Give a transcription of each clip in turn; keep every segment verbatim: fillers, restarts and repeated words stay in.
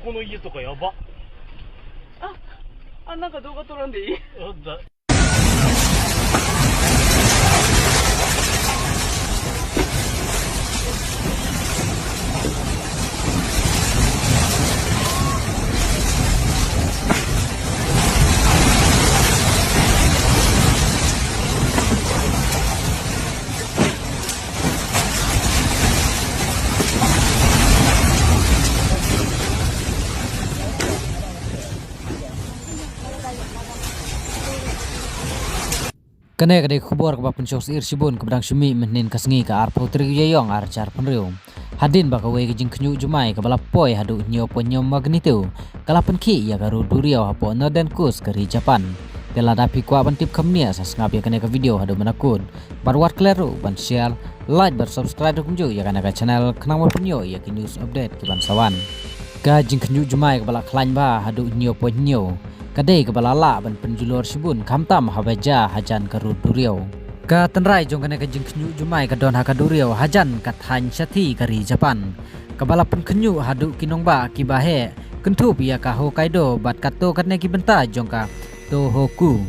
この家とかやば。あ、あ、なんか動画撮らんでいい？あ、だ。 Kane ka dei ka khubor kaba pynshong syier shibun kaba dang shu mih mynhynnin ka sngi ka arphew tarik u Ïaïong ar hajar phew. Hadien ba kawei ka jingkhynñiuh jumai kaba la poi haduh hynñiew point hynñiew magnitude ka la pynkhih ïa ka rud duriaw hapoh Northern Coast ka ri Japan. Te lada phi kwah ban tip kham bniah sa sngap ïa kane ka video haduh mynta kut. Bad wat klet ruh ban share, like bad subscribe ruh kumjuh ïa kane ka channel khnang ban pynïoh ïa ki news update kiban sa wan. Ka jingkhynñiuh jumai kaba la khlaiñ bha haduh hynñiew point hynñiew ka dei kaba la lah ban pynjulor shibun khamtam haba jia hajan ka rud duriaw. Ka tynrai jong kane ka jingkhynñiuh jumai ka don ha ka duriaw hajan ka thaiñ Shathi ka ri Japan, kaba la pynkhynñiuh haduh ki nongbah kiba heh kynthup ïa ka Hokkaido bad katto katne ki bynta jong ka Tohoku.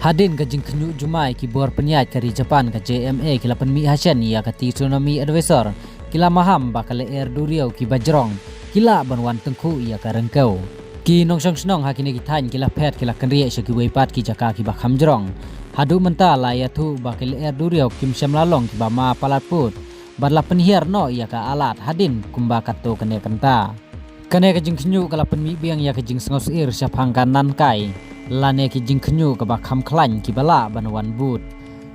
Hadien ka jingkhynñiuh jumai, ki bor pynïaid ka ri Japan ka J M A ki la pynmih hashen ïa ka tsunami advisory, ki la maham ba ka lyer duriaw kiba jrong ki lah ban wan tyngkhuh ïa ka ryngkew. Ki nongshong shnong ha kine ki thaiñ ki la phet, ki la kynriah sha kiwei pat ki jaka kiba kham jrong. Haduh mynta la ïathuh ba ki lyer duriaw kim shym la long kiba ma palat pud, bad la pynhiar noh ïa ka alert hadien kumba katto katne kynta. Kane ka jingkhynñiuh ka la pynmih biang ïa ka jingsngewsyier shaphang ka nankai lane ki jingkhynñiuh kaba kham khlaiñ kiba lah ban wan bud.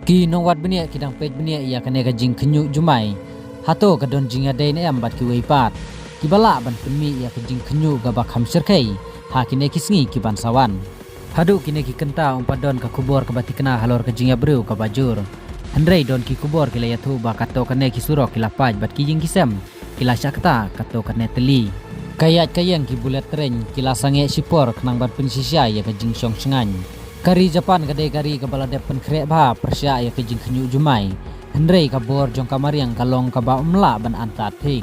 Ki nongwad bniah ki dang peit bniah ïa kane ka jingkhynñiuh jumai, hato ka don jingïadei ne em bad kiwei pat kiba lah ban pynmih ïa ka jingkhynñiuh kaba kham shyrkhei ha kine ki sngi kiban sa wan. Haduh kine ki kynta ym pat don ka khubor kaba thikna halor ka jingïabriew kaba jur. Hynrei don ki khubor ki la ïathuh ba katto katne ki surok ki la pait bad ki ïing ki sem ki la shah kata katto katne tylli. Ka ïaid ka ïeng ki bullet train ki la sangeh shipor khnang ban pynshisha ïa ka jingshong shngaiñ. Ka ri Japan ka dei ka ri kaba la dep pynkhreh bha pyrshah ïa ka jingkhynñiuh jumai, hynrei ka bor jong ka mariang ka long kaba ym lah ban antad thik.